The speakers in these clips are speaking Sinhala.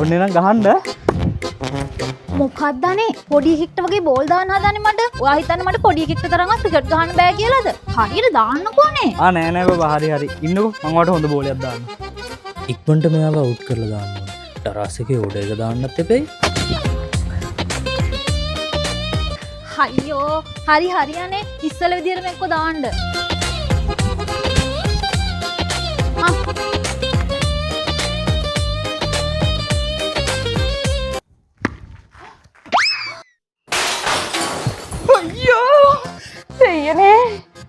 ඔන්න එහෙනම් ගහන්න. මොකක්ද අනේ පොඩි එකෙක්ට වගේ බෝල් දාන්න හදන්නේ මට. ඔයා හිතන්නේ මට පොඩි එකෙක්ට තරම්වත් ක්‍රිකට් ගහන්න බෑ කියලාද? හරියට දාන්නකෝ අනේ. ආ නෑ නෑ බබා, හරි හරි. ඉන්නකෝ මං ඔයාට හොඳ බෝලයක් දාන්න. ඉක්මනට මෙයාව අවුට් කරලා දාන්න ඕනේ. ටරස් එකේ ඕඩර් එක දාන්නත් එපෙයි. අයියෝ හරි හරි අනේ ඉස්සල විදියටම එක්ක දාන්න. ආ. අයියෝ දෙයියනේ,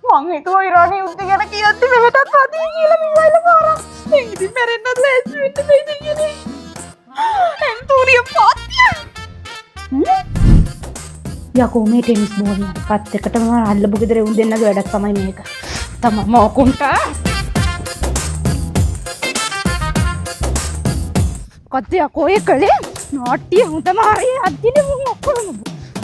මං හිතුවා ඉරානයේ යුද්ධ ගැන කියද්දි මෙහෙටත් වදී කියලා මිසයිල පාරක්. දැන් ඉතින් මැරෙන්නත් ලෑස්ති වෙන්න බැයි දෙයියනේ. ඇන්තූරිය පාත්තිය. යකෝ මේ ටෙනිස් බෝල් පත් එකටම අල්ලපු ගෙදර උන් දෙන්නගේ වැඩක් තමයි මේක. තමම මොකුන්ට. මොකද්ද යකෝ ඒ කළේ? නාට්‍ය හොඳම හරිය අද්දිනේ මුන් ඔක්කොම.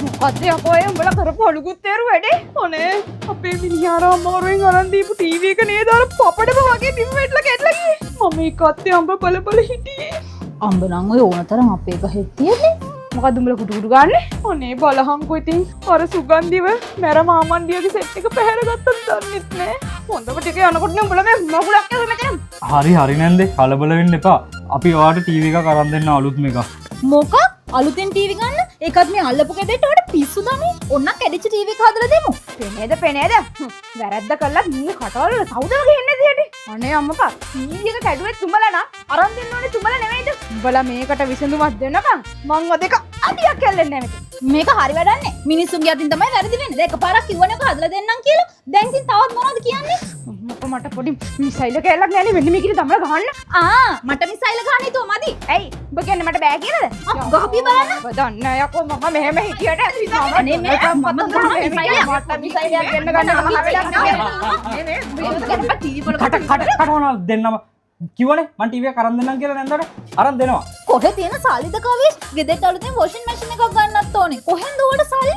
මොකද්ද යකෝ ඒ උඹලා කරපු අලුකුත්තේරු වැඩේ? අනේ අපේ මිනිහා අර අමාරුවෙන් අරන් දීපු ටීවී එක නේද අර පපඩම වගේ බිම වැටලා කැඩලා ගියේ. මම ඒක අත්තේ අඹ බල බල හිටියේ. අඹ නම් ඔය ඕන තරම් අපේ ගහෙත් තියෙන්නේ. මොකද්ද උඹලා කුටු කුටු ගාන්නේ? අනේ බලහන්කෝ ඉතින් අර සුගන්ධිව මැර මාමණ්ඩියගේ සෙට් එක පැහැරගත්තද දන්නෙත් නෑ. හොඳම ටික යනකොට නේ උඹලා මේ මගුලක් ඇහුවේ මෙතන. හරි හරි නැන්දේ, කලබල වෙන්න එපා. අපි ඔයාට ටීවී එකක් අරන් දෙන්න අලුත්ම එකක්. මොකක්? අලුතෙන් ටීවී ගන්න? ඒකත් මේ අල්ලපු ගෙදරට ඔයාට පිස්සුද අනේ? ඔන්න කැඩිච්ච ටීවී එක හදලා දෙමු. පෙනේද පෙනේද? වැරද්ද කළත් මුගේ කටවල් වල සවුද වගේ එන්නේ නැති හැටි. අනේ අම්මපා, ටීවී එක කැඩුවේ තුඹලා නම් අරන් දෙන්න ඕනේ තුඹලා නෙමෙයිද? උඹලා මේකට විසඳුමක් දෙනකන් මං ඔය දෙක අඩියක් ඇල්ලෙන්නේ නෑ මෙතන. මේක හරි වැඩක් නෑ. මිනිස්සුන්ගේ අතින් තමයි වැරදි වෙන්නේ. දැන් එකපාරක් කිව්වනේ ඔක හදලා දෙන්නම් කියලා. දැන් ඉතින් තවත් මොනවද කියන්නේ? අම්මපා මට පොඩි මිසයිල් කෑල්ලක් නෑනේ මෙන්න මේකිට දමලා ගහන්න. ආ මට මිසයිල් ගහන්න හිතුවා මදි. ඇයි උඹ කියන්නේ මට බෑ කියලාද? ආ, ගහපිය බලන්න. ඔබ දන්නේ නෑ යකෝ මම මෙහෙම හිටියට අනේ මේ මම ගහන මිසයිලයක්. මට මිසයිලයක් දෙන්න ගන්න මහ වැඩක් නෑ. නේ නේ කට කට කට මොනවද දෙන්නම කිව්වනේ මං ටීවී එක අරන් දෙන්නම් කියලා නැන්දට අරන් දෙනවා. කොහෙ තියෙන සල්ලිද කවීෂ්? ගෙදරට අලුතෙන් වොෂින් මැෂින් එකක් ගන්නත් ඕනේ. කොහෙන්ද ඔයාට සල්ලි?